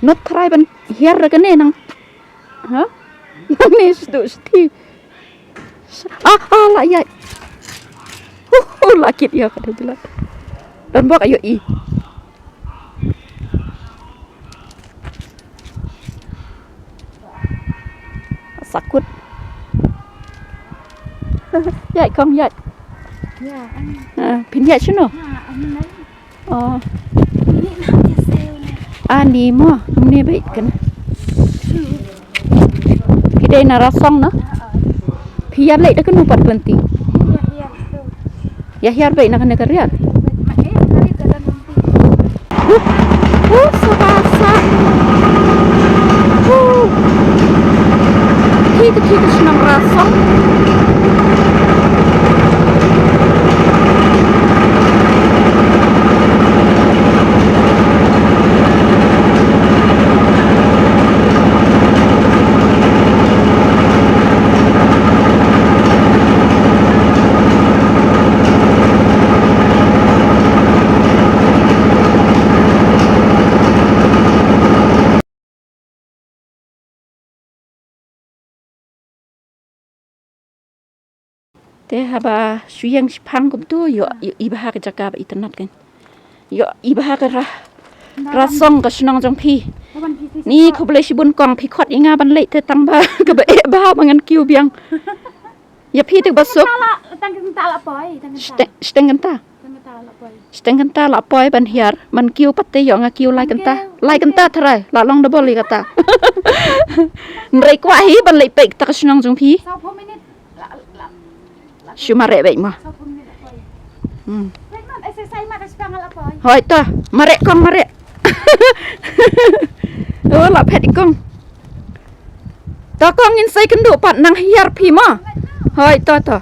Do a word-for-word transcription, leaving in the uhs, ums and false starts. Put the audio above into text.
Not try ban hiar ra kane nang. Ha? Nang ne sdu sti. Ah, ah, la ïa. Hu, hu, la kit ïa ka dei la. Don bok ayo i. Sakut. Ïa kong ïa. Ya, an. Ah, phin ïa shino. Ha, an. Oh. Ini nak dia sel ni. Ah, ni mo, ni baik kan. Phi dei na Rasong na? Phi ïa leit da kano pat ka lynti? Ïa hiar beit na kane ka riat. Uh, uh, sabasa. Uh. Phi ka, phi ka shnong Rasong. Te haba shu ïeng shiphang kumtu, ïoh, ïoh i bha ka jaka ba itynnat kan. Ïoh i bha ka Ra-, Rasong ka shnong jong phi. Ni khublei shibun kong, phi khot ïa nga ban leit te tang ba kaba eh bha ba ngan kiew biang. Ïa phi te ba suk. Tang kynta la, tang kynta la poi, tang kynta. Shiteng, shiteng kynta. Tang kynta la poi. Shiteng kynta la poi ban hiar, ban kiew pat te ïoh nga kiew lai kynta. Lai kynta tharai, la long double ïa kata. Nrei kwah hi ban leit peit kata ka shnong jong phi. Shu mareh beit mo. Hmm. Hoi to, mareh kong mareh. Oh, la phet i kong. To kong ngin sei kynduh pat nang hiar phi mo. Hoi to to.